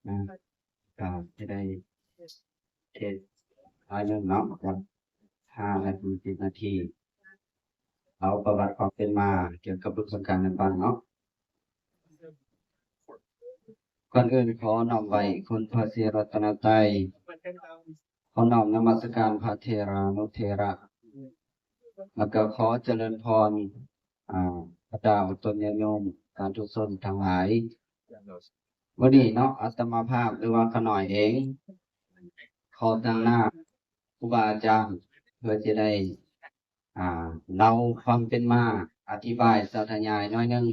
ນະ ກໍຈະໄດ້ເທດໜ້ອຍໜຶ່ງເນາະ ຈັກຫ້ານາທີ ສິບນາທີ ເອົາປະຫວັດຄວາມເປັນມາກ່ຽວກັບບຸນສົງການໃຫ້ຟັງເນາະ. ກ່ອນອື່ນຂໍນ້ອມໄຫວ້ຄຸນພະສີລັດຕະນະໄຕ, ຂໍນ້ອມນະມັດສະການພະເຖລານຸເຖລະ ແລ້ວກໍຂໍຈະເລີນພອນ ອ່າ ບັນດາອອກຕົນຍາດໂຍມສາທຸຊົນທັງຫຼາຍ. ມື້ນີ້ເນາະ ອາດຕະມາພາບ ຫຼືວ່າຂ້ານ້ອຍເອງ ຂໍຕັ້ງໜ້າຄູບາອາຈານ ເພື່ອຈະໄດ້ ອ່າ ເລົ່າຄວາມເປັນມາ ອະທິບາຍສາທະຍາຍໜ້ອຍໜຶ່ງ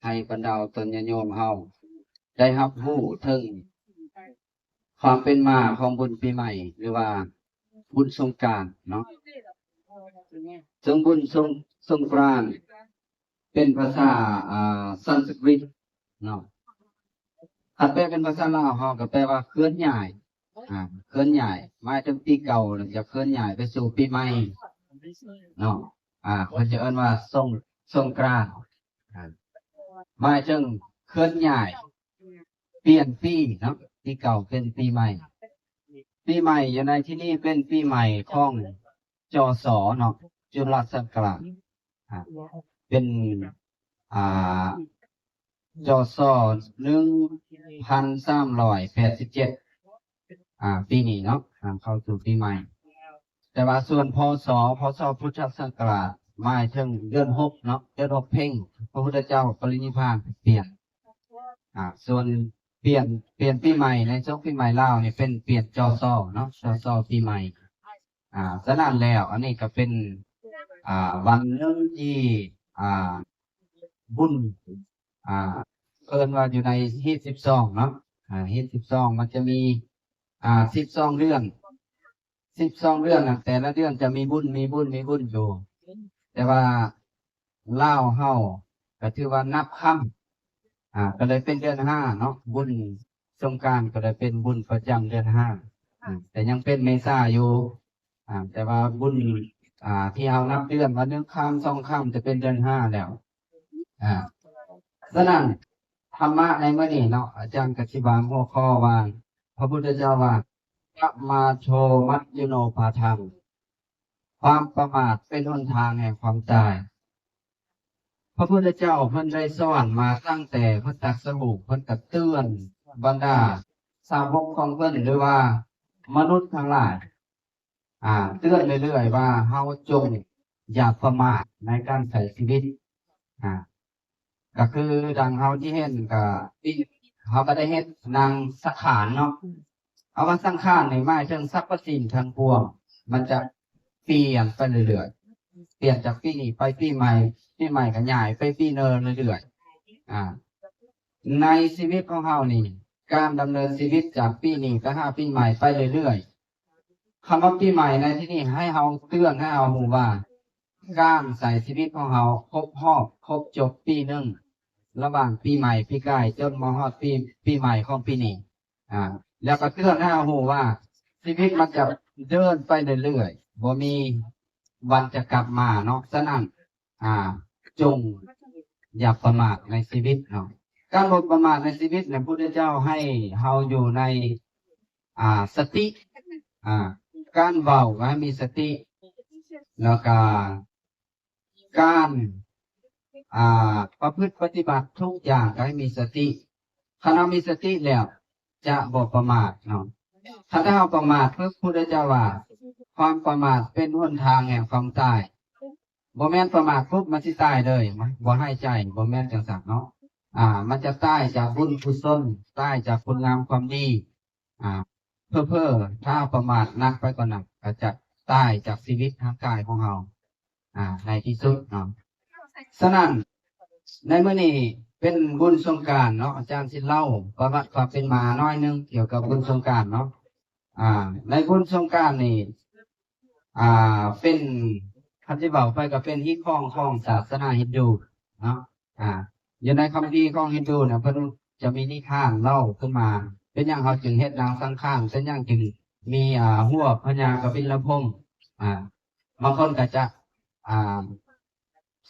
ໃຫ້ບັນດາອອກຕົນຍາດໂຍມເຮົາໄດ້ຮັບຮູ້ເຖິງ ຄວາມເປັນມາຂອງບຸນປີໃໝ່ ຫຼືວ່າບຸນສົງການເນາະ. ເຊິ່ງບຸນສົງ ສົງກຣານ ເປັນພາສາ ອ່າ ສັນສະກຣິດເນາະ. ຄັນແປເປັນພາສາລາວເຮົາກໍແປວ່າເຄື່ອນຍ້າຍ ອ່າ ເຄື່ອນຍ້າຍ ໝາຍເຖິງປີເກົ່າແລ້ວຈະເຄື່ອນຍ້າຍໄປສູ່ປີໃໝ່ເນາະ. ອ່າ ເພິ່ນຈະເອີ້ນວ່າສົງ ສົງກຣານ ອ່າ ໝາຍເຖິງເຄື່ອນຍ້າຍ ປ່ຽນປີເນາະ, ປີເກົ່າເປັນປີໃໝ່. ປີໃໝ່ຢູ່ໃນທີ່ນີ້ເປັນປີໃໝ່ຂອງ ຈສ ເນາະ, ຈຸລະສັກກະລາດ ອ່າ ເປັນ ອ່າ ຈສ ໜຶ່ງພັນສາມຮ້ອຍແປດສິບເຈັດ ອ່າ ປີນີ້ເນາະ ອ່າ ເຂົ້າສູ່ປີໃໝ່. ແຕ່ວ່າສ່ວນ ພສ ພສ ພຸດທະສັກກະລາດ ໝາຍເຖິງເດືອນຫົກເນາະ, ເດືອນຫົກເພັງ ພະພຸດທະເຈົ້າປະລິນິບພານ ປ່ຽນ ອ່າ ສ່ວນປ່ຽນ ປ່ຽນປີໃໝ່ໃນຊ່ວງປີໃໝ່ລາວນີ້ເປັນປ່ຽນ ຈສ ເນາະ, ຈສ ປີໃໝ່. ອ່າ ສະນັ້ນແລ້ວ ອັນນີ້ກໍເປັນ ອ່າ ວັນໜຶ່ງທີ່ ອ່າ ບຸນ ອ່າ ເອີ້ນວ່າຢູ່ໃນຮີດສິບສອງເນາະ, ອ່າ ຮີດສິບສອງ ມັນຈະມີ ອ່າ ສິບສອງເດືອນ ສິບສອງເດືອນນະ ແຕ່ລະເດືອນຈະມີບຸນ ມີບຸນ ມີບຸນຢູ່ ແຕ່ວ່າລາວເຮົາກໍຖືວ່ານັບຄ່ຳ ອ່າ ກໍເລີຍເປັນເດືອນຫ້າເນາະ, ບຸນສົງການກໍເລີຍເປັນບຸນປະຈຳເດືອນຫ້າ ອ່າ ແຕ່ຍັງເປັນເມສາຢູ່ ອ່າ ແຕ່ວ່າບຸນ ອ່າ ທີ່ເຮົານັບເດືອນວ່າໜຶ່ງຄ່ຳ ສອງຄ່ຳ ຈະເປັນເດືອນຫ້າແລ້ວ. ອ່າ ສະນັ້ນ ທຳມະໃນມື້ນີ້ເນາະ ອາຈານກໍຊິວາງຫົວຂໍ້ວ່າ ພະພຸດທະເຈົ້າວ່າ ປະມາໂທ ມັດຍຸໂນປາທັງ ຄວາມປະໝາດເປັນຫົນທາງແຫ່ງຄວາມຕາຍ. ພະພຸດທະເຈົ້າເພິ່ນໄດ້ສອນມາຕັ້ງແຕ່ເພິ່ນຕັດສະຮູ້, ເພິ່ນກໍເຕືອນບັນດາສາວົກຂອງເພິ່ນ ຫຼືວ່າມະນຸດທັງຫຼາຍ ອ່າ ເຕືອນເລື້ອຍໆວ່າເຮົາຈົ່ງຢ່າປະໝາດໃນການໃຊ້ຊີວິດ. ອ່າ ກໍຄືດັ່ງເຮົາທີ່ເຫັນ ກໍ ເຮົາກໍໄດ້ເຮັດນາງສັງຂານເນາະ. ເຮົາວ່າສັງຂານນີ້ໝາຍເຖິງສັບພະສິ່ງທັງປວງ ມັນຈະປ່ຽນໄປເລື້ອຍໆ, ປ່ຽນຈາກປີນີ້ໄປປີໃໝ່, ປີໃໝ່ກໍຍ້າຍໄປປີໜ້າເລື້ອຍໆ. ອ່າ ໃນຊີວິດຂອງເຮົານີ້ ການດຳເນີນຊີວິດຈາກປີນີ້ໄປຫາປີໃໝ່ໄປເລື້ອຍໆ. ຄຳວ່າປີໃໝ່ໃນທີ່ນີ້ໃຫ້ເຮົາເຕືອນໃຫ້ເຮົາຮູ້ວ່າ ການໃຊ້ຊີວິດຂອງເຮົາຄົບຮອບ ຄົບຈົບປີໜຶ່ງ ລະຫວ່າງປີໃໝ່ປີກາຍຈົນມາຮອດປີ ປີໃໝ່ຂອງປີນີ້ ອ່າ ແລ້ວກໍເຕືອນໃຫ້ເຮົາຮູ້ວ່າ ຊີວິດມັນຈະເດີນໄປເລື້ອຍໆ ບໍ່ມີວັນຈະກັບມາເນາະ. ສະນັ້ນ ອ່າ ຈົ່ງຢ່າປະໝາດໃນຊີວິດເນາະ. ການບໍ່ປະໝາດໃນຊີວິດນະ ພຸດທະເຈົ້າໃຫ້ເຮົາຢູ່ໃນ ອ່າ ສະຕິ ອ່າ ການເວົ້າກໍໃຫ້ມີສະຕິ ແລ້ວກະການ ອ່າ ປະພຶດປະຕິບັດທຸກຢ່າງກໍໃຫ້ມີສະຕິ. ຄັນເຮົາມີສະຕິແລ້ວຈະບໍ່ປະໝາດເນາະ. ຄັນຖ້າເຮົາປະໝາດ ພະພຸດທະເຈົ້າວ່າ ຄວາມປະໝາດເປັນຫົນທາງແຫ່ງຄວາມຕາຍ. ບໍ່ແມ່ນປະໝາດປຸບມັນຊິຕາຍເລີຍ ບໍ່ຫາຍໃຈ ບໍ່ແມ່ນຈັ່ງຊັ້ນເນາະ. ອ່າ ມັນຈະຕາຍຈາກບຸນກຸສົນ ຕາຍຈາກຄຸນງາມຄວາມດີ. ອ່າ ເຜີໆ ຖ້າປະໝາດໜັກໄປກວ່ານັ້ນ ກໍຈະຕາຍຈາກຊີວິດທາງກາຍຂອງເຮົາ ອ່າ ໃນທີ່ສຸດເນາະ. ສະນັ້ນ ໃນມື້ນີ້ເປັນບຸນສົງການເນາະ, ອາຈານຊິເລົ່າປະຫວັດຄວາມເປັນມາໜ້ອຍໜຶ່ງກ່ຽວກັບບຸນສົງການເນາະ. ອ່າ ໃນບຸນສົງການນີ້ ອ່າ ເປັນ ຄັນຊິເວົ້າໄປກໍເປັນຮີດຄອງຂອງສາສະໜາຮິນດູເນາະ. ອ່າ ຢູ່ໃນຄຳພີຂອງຮິນດູນະ ເພິ່ນຈະມີນິທານເລົ່າຂຶ້ນມາ ເປັນຫຍັງເຮົາຈຶ່ງເຮັດນາງສັງຂານ ເປັນຫຍັງຈຶ່ງມີ ອ່າ ຫົວພະຍາກະບິນລະພົມ. ອ່າ ບາງຄົນກໍຈະ ອ່າ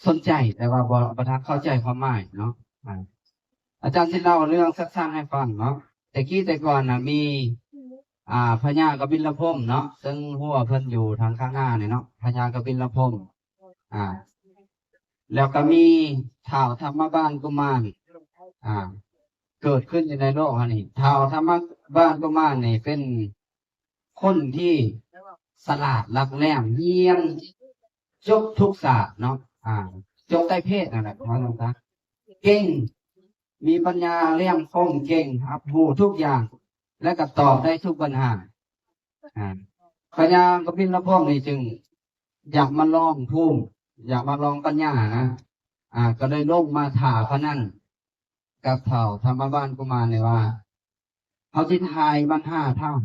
ສົນໃຈ ແຕ່ວ່າບໍ່ ບໍ່ທັນເຂົ້າໃຈຄວາມໝາຍເນາະ. ອ່າ ອາຈານຊິເລົ່າເລື່ອງສັ້ນໆໃຫ້ຟັງເນາະ. ຕ່ກີ້ແຕ່ກ່ອນນະມີ ອ່າ ພະຍາກະບິນລະພົມເນາະ ເຊິ່ງຮົ້ວເພິ່ນຢູ່ທາງຂ້າງໜ້ານີ້ເນາະ ພະຍາກະບິນລະພົມ ອ່າ ແລ້ວກໍມີທ້າວທຳມະບານກຸມານ ອ່າ ເກີດຂຶ້ນຢູ່ໃນໂລກເຮົານີ້. ທ້າວທຳມະບານກຸມານນີ້ເປັນຄົນທີ່ສະຫຼາດ ຫຼັກແຫຼມ ຮຽນຈົບທຸກສາດເນາະ ອ່າ ຈົບໄຕເພດນັ້ນແຫຼະ ວ່າຊັ້ນຊະ ເກັ່ງ ມີປັນຍາແຫຼມຄົມ ເກັ່ງ ຮັບຮູ້ທຸກຢ່າງ ແລະກໍຕອບໄດ້ທຸກບັນຫາ. ອ່າ ພະຍາກະບິນລະພົມນີ້ຈຶ່ງຢາກມາລອງພູມ ຢາກມາລອງປັນຍານະ ອ່າ ກໍເລີຍລົງມາທ້າພະນັນກັບທ້າວທຳມະບານກຸມານນີ້ວ່າ ເຮົາຊິທາຍບັນຫາທ່ານ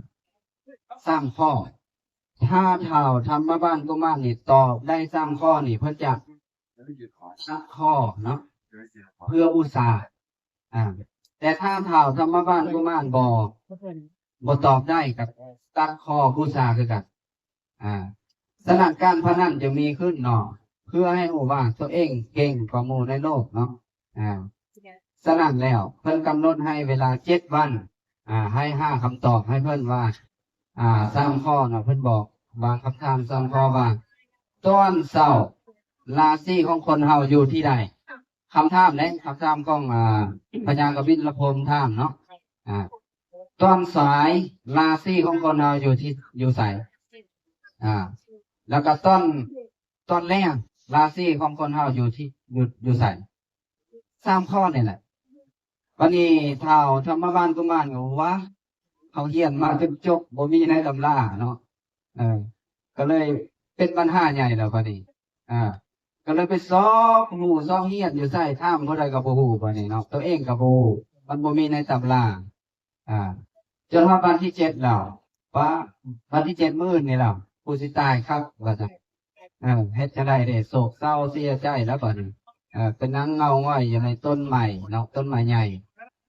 ສາມຂໍ້. ຖ້າທ້າວທຳມະບານກຸມານນີ້ຕອບໄດ້ສາມຂໍ້ນີ້ ເພິ່ນຈະຕັດຂໍ້ເນາະ ເພື່ອບູຊາ. ອ່າ ແຕ່ຖ້າທ້າວທຳມະບານກຸມານບໍ່ ບໍ່ຕອບໄດ້ ກໍຕັດຂໍ້ບູຊາຄືກັນ. ອ່າ ສະນັ້ນການພະນັນຈຶ່ງມີຂຶ້ນເນາະ ເພື່ອໃຫ້ຮູ້ວ່າຕົວເອງເກັ່ງກວ່າໝູ່ໃນໂລກເນາະ. ອ່າ ສະນັ້ນແລ້ວເພິ່ນກຳນົດໃຫ້ເວລາເຈັດວັນ ອ່າ ໃຫ້ຫາຄຳຕອບໃຫ້ເພິ່ນວ່າ ອ່າ ສາມຂໍ້ເນາະ ເພິ່ນບອກວາງຄຳຖາມສາມຂໍ້ວ່າ ຕອນເຊົ້າລາສີຂອງຄົນເຮົາຢູ່ທີ່ໃດ? ຄຳຖາມເດ້ ຄຳຖາມຂອງ ອ່າ ພະຍາກະບິນລະພົມຖາມເນາະ. ອ່າ ຕອນສາຍລາສີຂອງຄົນເຮົາຢູ່ທີ່ ຢູ່ໃສ? ອ່າ ແລ້ວກໍຕອນ ຕອນແລງລາສີຂອງຄົນເຮົາຢູ່ທີ່ ຢູ່ ຢູ່ໃສ? ສາມຂໍ້ນີ້ແຫຼະ. ບັດນີ້ທ້າວທຳມະບານກຸມານກໍວ່າ ເຂົາຮຽນມາຈົນຈົບ ບໍ່ມີໃນຕຳລາເນາະ. ເອີ ກໍເລີຍເປັນບັນຫາໃຫຍ່ແລ້ວບັດນີ້. ອ່າ ກໍເລີຍໄປຊອກຮູ້ຊອກຮຽນຢູ່ໃສ ຖາມຜູ້ໃດກໍບໍ່ຮູ້ບັດນີ້ເນາະ ຕົວເອງກໍບໍ່ຮູ້ ມັນບໍ່ມີໃນຕຳລາ. ອ່າ ຈົນຮອດວັນທີເຈັດແລ້ວ ປະ ວັນທີເຈັດມື້ອື່ນນີ້ແລ້ວ ກູຊິຕາຍຄັກວ່າຊັ້ນ. ເອີ ເຮັດຈັ່ງໃດເດ ໂສກເສົ້າເສຍໃຈແລ້ວບັດນີ້. ເອີ ໄປນັ່ງເງົາຫງອຍຢູ່ໃນຕົ້ນໄມ້ເນາະ ຕົ້ນໄມ້ໃຫຍ່.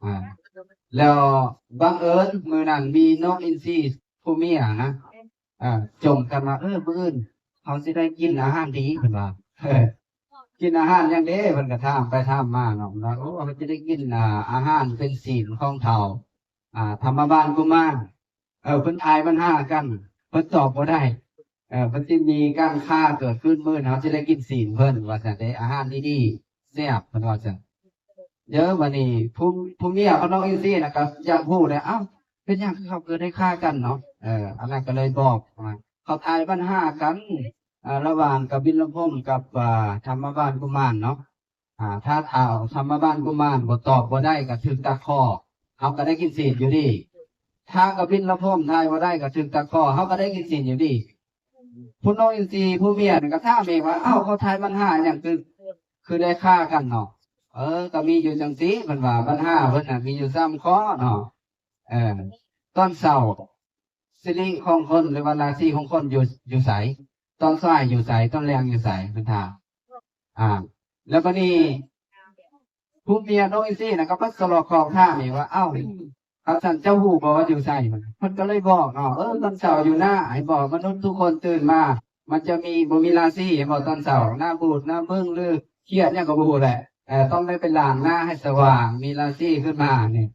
ອ່າ ແລ້ວບັງເອີນມື້ນັ້ນມີນ້ອງອິນຊີຜູ້ເມຍນະ ອ່າ ຈົ່ມກັນວ່າ ເອີ ມື້ອື່ນເຮົາຊິໄດ້ກິນອາຫານດີ ເພິ່ນວ່າ. ເອີ ກິນອາຫານຫຍັງເດ ເພິ່ນກໍຖາມໄປຖາມມາເນາະ ວ່າ ໂອ້ ເຮົາຈະໄດ້ກິນ ອ່າ ອາຫານເປັນສິນຂອງທ້າວ ອ່າ ທຳມະບານກຸມານ. ເອີ ເພິ່ນທາຍບັນຫາກັນ ເພິ່ນຕອບບໍ່ໄດ້. ເອີ ເພິ່ນຊິມີການຄ້າເກີດຂຶ້ນ ມື້ເຮົາຊິໄດ້ກິນສິນເພິ່ນວ່າຊັ້ນເດ ອາຫານດີໆ ແຊບ ເພິ່ນວ່າຊັ້ນ. ເດີ ບັດນີ້ຜູ້ ຜູ້ເມຍຂອງນ້ອງອິນຊີນະ ກໍຢາກຮູ້ແຫຼະ ອ້າວ ເປັນຫຍັງຄືເຂົາເກີດໄດ້ຄ້າກັນເນາະ. ເອີ ອັນນັ້ນກໍເລີຍບອກວ່າ ເຂົາທາຍບັນຫາກັນ ອ່າ ລະຫວ່າງກະບິນລະພົມກັບ ອ່າ ທຳມະບານກຸມານເນາະ. ອ່າ ຖ້າທ້າວທຳມະບານກຸມານບໍ່ຕອບບໍ່ໄດ້ກໍຖືກຕັດຂໍ້ ເຮົາກໍໄດ້ກິນສິນຢູ່ດີ. ຖ້າກະບິນລະພົມທາຍບໍ່ໄດ້ກໍຖືກຕັດຂໍ້ ເຮົາກໍໄດ້ກິນສິນຢູ່ດີ. ຜູ້ນ້ອງອິນຊີຜູ້ເມຍນັ້ນກໍຖາມອີກວ່າ ອ້າວ ເຂົາທາຍບັນຫາຫຍັງຄື ຄືໄດ້ຄ້າກັນເນາະ. ເອີ ກໍມີຢູ່ຈັ່ງຊີ້ ເພິ່ນວ່າ ບັນຫາເພິ່ນນະມີຢູ່ສາມຂໍ້ເນາະ. ເອີ ຕອນເຊົ້າ ສິລິຂອງຄົນ ຫຼືວ່າລາສີຂອງຄົນຢູ່ ຢູ່ໃສ? ຕອນສາຍຢູ່ໃສ? ຕອນແລງຢູ່ໃສ? ເພິ່ນຖາມ. ອ່າ ແລ້ວບັດນີ້ ຜູ້ເມຍນ້ອງອິນຊີນະ ກໍໄປສະຫຼອກຂອງຖາມອີກວ່າ ເອົ້າ ຄັນຊັ້ນເຈົ້າຮູ້ບໍ່ວ່າຢູ່ໃສ? ເພິ່ນກໍເລີຍບອກເນາະ ເອີ ຕອນເຊົ້າຢູ່ນາ ໃຫ້ບອກມະນຸດທຸກຄົນຕື່ນມາ ມັນຈະມີ ບໍ່ມີລາສີ ເຫັນບໍ່ ຕອນເຊົ້າ ໜ້າບູດ ໜ້າບຶ້ງ ຫຼືຄຽດຫຍັງກໍບໍ່ຮູ້ແຫຼະ ເອີ ຕ້ອງໄດ້ໄປລ້າງໜ້າໃຫ້ສະຫວ່າງ ມີລາສີຂຶ້ນມານີ້.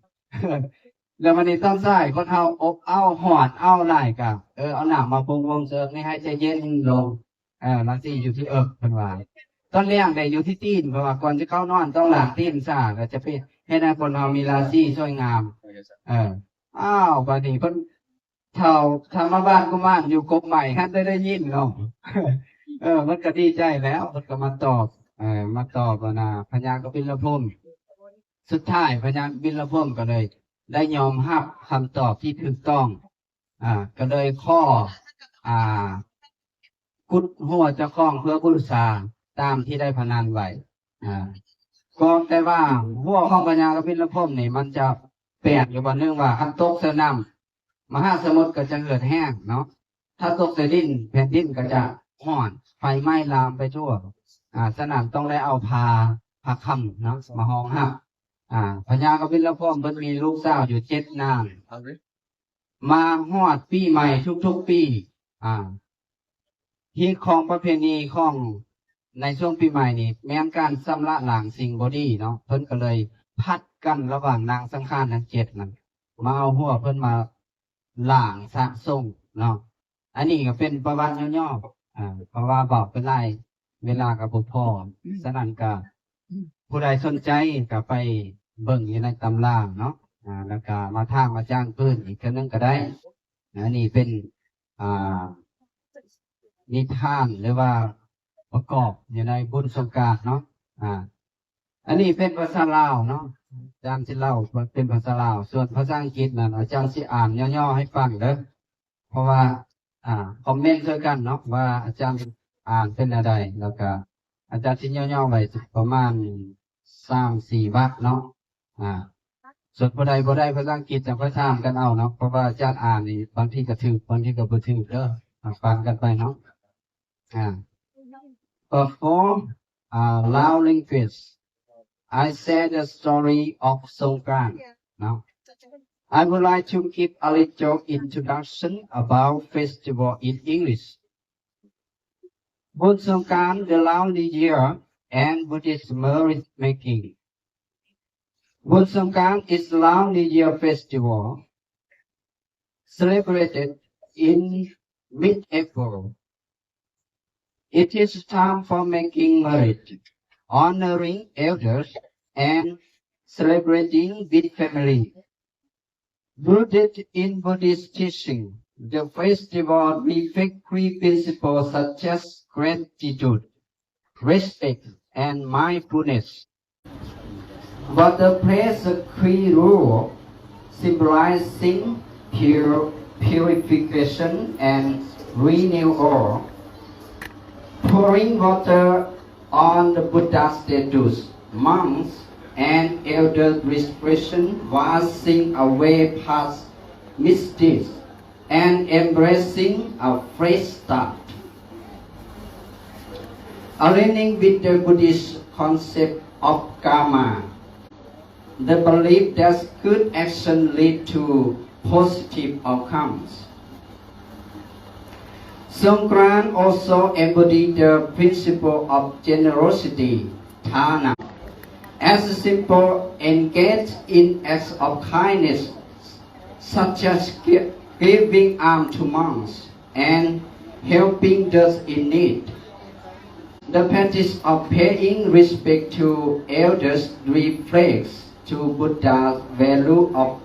ແລ້ວບັດນີ້ຕອນສາຍ ຄົນເຮົາອົບເອົ້າ ຮ້ອນເອົ້າຫຼາຍກະ ເອີ ເອົານ້ຳມາປຸງວົງເສີງນີ້ໃຫ້ໃຈເຢັນລົງ ເອີ ລາສີຢູ່ທີ່ເອິກ ເພິ່ນວ່າ. ຕອນແລງໄດ້ຢູ່ທີ່ຕີນ ເພາະວ່າກ່ອນຈະເຂົ້ານອນຕ້ອງລ້າງຕີນຊະ ແລ້ວຈະໄປເຮັດໃຫ້ຄົນເຮົາມີລາສີສວຍງາມ. ເອີ ອ້າວ ບັດນີ້ເພິ່ນ ທ້າວທຳມະບານກຸມານຢູ່ກົກໄມ້ຫັ້ນໄດ້ ໄດ້ຍິນເນາະ ເອີ ເພິ່ນກໍດີໃຈແລ້ວ ເພິ່ນກໍມາຕອບ ເອີ ມາຕອບອັນນ່າ ພະຍາກະບິນລະພົມ. ສຸດທ້າຍພະຍາກະບິນລະພົມກໍເລີຍໄດ້ຍອມຮັບຄຳຕອບທີ່ຖືກຕ້ອງ ອ່າ ກໍເລີຍຂໍ ອ່າ ກຸດຫົວເຈົ້າຂອງເພື່ອບູຊາຕາມທີ່ໄດ້ພະນັນໄວ້. ອ່າ ກໍແຕ່ວ່າຫົວຂອງພະຍາກະບິນລະພົມນີ້ ມັນຈະແປກຢູ່ບ່ອນໜຶ່ງວ່າ ຄັນຕົກໃສ່ນ້ຳ ມະຫາສະໝຸດກໍຈະເຫືອດແຫ້ງເນາະ, ຖ້າຕົກໃສ່ດິນ ແຜ່ນດິນກໍຈະຮ້ອນ ໄຟໄໝ້ລາມໄປທົ່ວ. ອ່າ ສະນັ້ນຕ້ອງໄດ້ເອົາຜ້າ ຜ້າຄ້ຳເນາະ ມາຮອງຮັບ. ອ່າ ພະຍາກະບິນລະພົມເພິ່ນມີລູກສາວຢູ່ເຈັດນາງ. ມາຮອດປີໃໝ່ທຸກໆປີ ອ່າ ຮີດຄອງປະເພນີຂອງໃນຊ່ວງປີໃໝ່ນີ້ ແມ່ນການຊຳລະລ້າງສິ່ງບໍ່ດີເນາະ, ເພິ່ນກໍເລີຍຜັດກັນລະຫວ່າງນາງສັງຂານທັງເຈັດນັ້ນ. ມາເອົາຫົວເພິ່ນມາລ້າງສາບສົ່ງເນາະ. ອັນນີ້ກໍເປັນປະຫວັດຫຍໍ້ໆ ອ່າ ເພາະວ່າເວົ້າໄປຫຼາຍເວລາກໍບໍ່ພໍ. ສະນັ້ນກໍຜູ້ໃດສົນໃຈກໍໄປເບິ່ງຢູ່ໃນຕຳລາເນາະ ອ່າ ແລ້ວກໍມາຖາມອາຈານເພີ່ມອີກເທື່ອໜຶ່ງກໍໄດ້. ອັນນີ້ເປັນ ອ່າ ນິທານ ຫຼືວ່າປະກອບຢູ່ໃນບຸນສົງການເນາະ. ອ່າ ອັນນີ້ເປັນພາສາລາວເນາະ ອາຈານຊິເລົ່າເປັນພາສາລາວ, ສ່ວນພາສາອັງກິດນັ້ນອາຈານຊິອ່ານຫຍໍ້ໆໃຫ້ຟັງເດີ. ເພາະວ່າ ອ່າ ຄອມເມັນຄືກັນເນາະ ວ່າອາຈານອ່ານເປັນແນວໃດ, ແລ້ວກະອາຈານຊິຫຍໍ້ໆໄວ້ປະມານສາມສີ່ວັກເນາະ. ອ່າ ສ່ວນຜູ້ໃດບໍ່ໄດ້ພາສາອັງກິດ ຈັ່ງຄ່ອຍຖາມກັນເອົາເນາະ, ເພາະວ່າອາຈານອ່ານນີ້ ບາງທີກໍຖືກ ບາງທີກໍບໍ່ຖືກເດີ. ອ່າ ຟັງກັນໄປເນາະ. ອ່າ Before, uh, Lao language, I share the story of Songkran. Now, I would like to give a little introduction about festival in English. Bun Songkran, the Lao New Year, and Buddhist marriage making. Bun Songkran is Lao New Year festival celebrated in mid-April. It is time for making marriage, honoring elders, and celebrating with family. Rooted in Buddhist teaching, the festival reflects three principles such as gratitude, respect, and mindfulness. Water plays a key role, symbolizing pur-, purification and renewal. Pouring water on the Buddha statues, monks, and elders' reflection, washing away past misdeeds, and embracing a fresh start. Aligning with the Buddhist concept of karma, the belief that good action lead to positive outcomes. Songkran also embody the principle of generosity, dana, as a symbol engaged in acts of kindness, such as gi-, giving alms to monks and helping those in need. The practice of paying respect to elders reflects to Buddha's value of,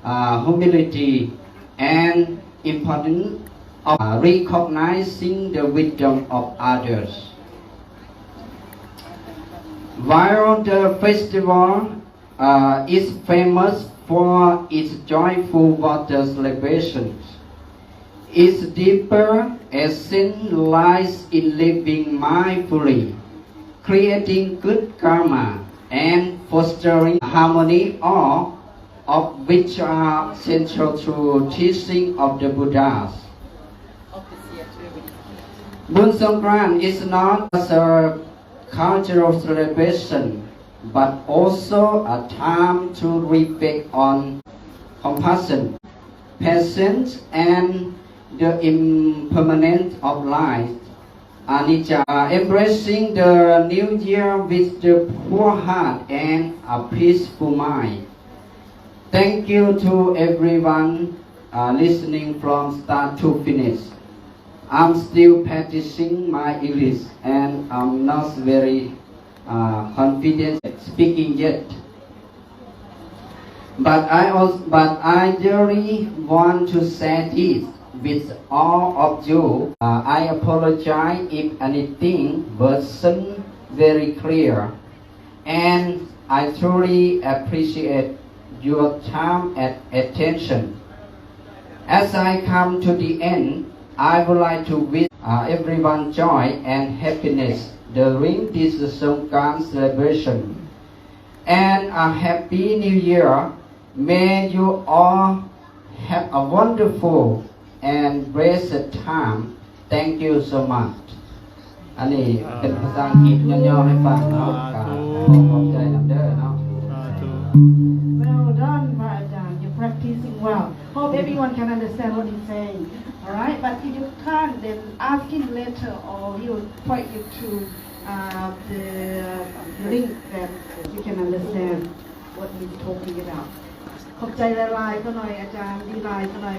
uh, humility and importance of, uh, recognizing the wisdom of others. While the festival uh, is famous for its joyful water celebrations. Its deeper essence lies in living mindfully, creating good karma, and fostering harmony, all of which are central to teaching of the Buddhas. Bun Songkran is not as a cultural celebration, but also a time to reflect on compassion, patience, and the impermanence of life, anicca, embracing the new year with the pure heart and a peaceful mind. Thank you to everyone, uh, listening from start to finish. I'm still practicing my English and I'm not very, uh, confident speaking yet. But I als-, but I really want to say this with all of you. Uh, I apologize if anything wasn't very clear. And I truly appreciate your time and attention. As I come to the end, I would like to wish, uh, everyone joy and happiness during this Songkran celebration. And a happy new year. May you all have a wonderful and blessed time. Thank you so much. ອັນນີ້ເປັນພາສາອັງກິດຫຍໍ້ໆໃຫ້ຟັງເນາະ. ສາທຸ ກໍຂໍຂອບໃຈນຳເດີເນາະ. ສາທຸ. Well done, ພະອາຈານ. You're practicing well. Hope everyone can understand what he's saying. All right, but if you can't, then ask him later, or he will point you to, uh, the link that you can understand what he's talking about. ຂອບໃຈຫຼາຍໆ ຂະນ້ອຍ ອາຈານ ດີຫຼາຍຂະນ້ອຍ.